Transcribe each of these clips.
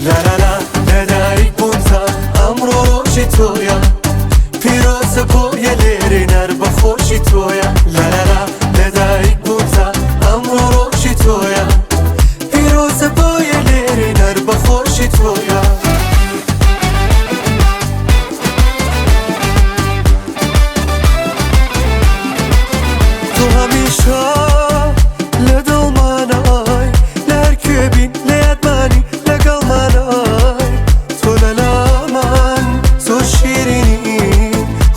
لالالا لەدایک بوونتا ئەمڕۆ ڕۆژی تۆیە پیرۆزە بۆیە لێرەی نەر بە خۆشی تۆیە لالالا لەدایک بوونتا ئەمڕۆ ڕۆژی تۆیە پیرۆزە بۆیە لێرەی نەر بە خۆشی تۆیە. تۆ هەمیشە لە دڵمانای لە هەرکوێ بین لە یادمانی لەگەڵمانای تۆ لە لامان زۆر شیرینی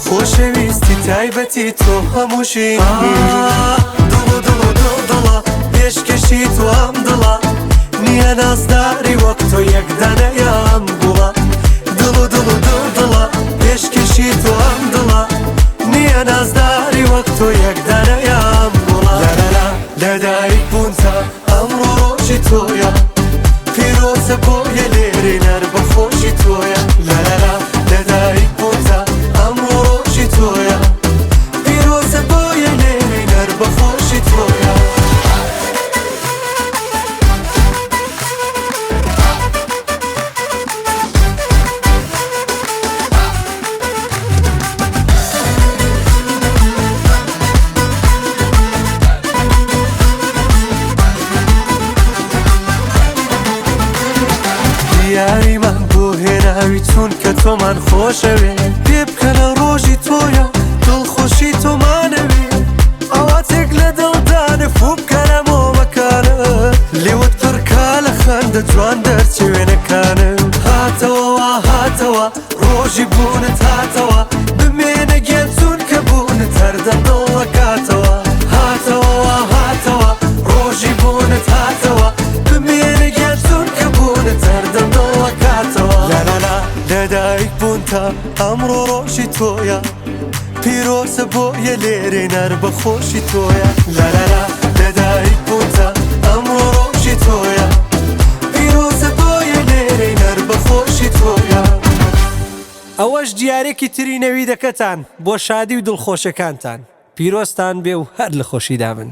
خۆشەویستی تایبەتی تۆ هەموو ژینی دڵ و دڵ و دڵ دڵە پێشکەشی تۆ ئەم دڵە نییە نازداری وەک تۆ یەک دانەیە ئەم گوڵە دڵ و دڵ و دڵ دڵە پێشکەشی تۆ ئەم دڵە نییە نازداری وەک تۆ یەک دانەیە ئەم گوڵە لالالا لەدایک بوونتا ئەمڕۆ ڕۆژی تۆیە پیرۆزە بۆیە لێرەی نەر بە خۆشی تۆیە لالالا لەدایک بوونتا ئەمڕۆ ڕۆژی تۆیە پیرۆزە بۆیە لێرەی نەر بە خۆشی تۆیە. دیاریمان بۆ هێناوی چونکە تۆمان خۆشەوێ پێ بکەنە ڕۆژی تۆیە دڵخۆشی تۆمانەوێ ئاواتێک لە دڵدانە فوو بکەنە مۆمەکانە لێوت پڕکا لە خەندە جوان دەرچێ وێنەکانە هاتەوە وا هاتەوە ڕۆژی بوونت هاتەوە بمێنە گیان چونکە بوونت هەردەم دڵ ئەکاتەوە هاتەوە وا هاتەوە ڕۆژی بوونت هاتەوە بمێنە گیان چونکە بوونت هەردەم دڵ ئەکاتەوە لالالا لەدایک بوونتە ئەمڕۆ ڕۆژی تۆیە پیرۆزە بۆیە لێرەی نەر بە خۆشی تۆیە لالالا لەدایک بوونتە ئەمڕۆ ڕۆژی تۆیە پیرۆزە بۆیە لێرەی نەر بە خۆشی تۆیە. ئەوەش دیارێکی تری نەویدەکەتان بۆ شادی و دڵخۆشەکانتان پیرۆزتان بێ و هەر لە خۆشیدا بن.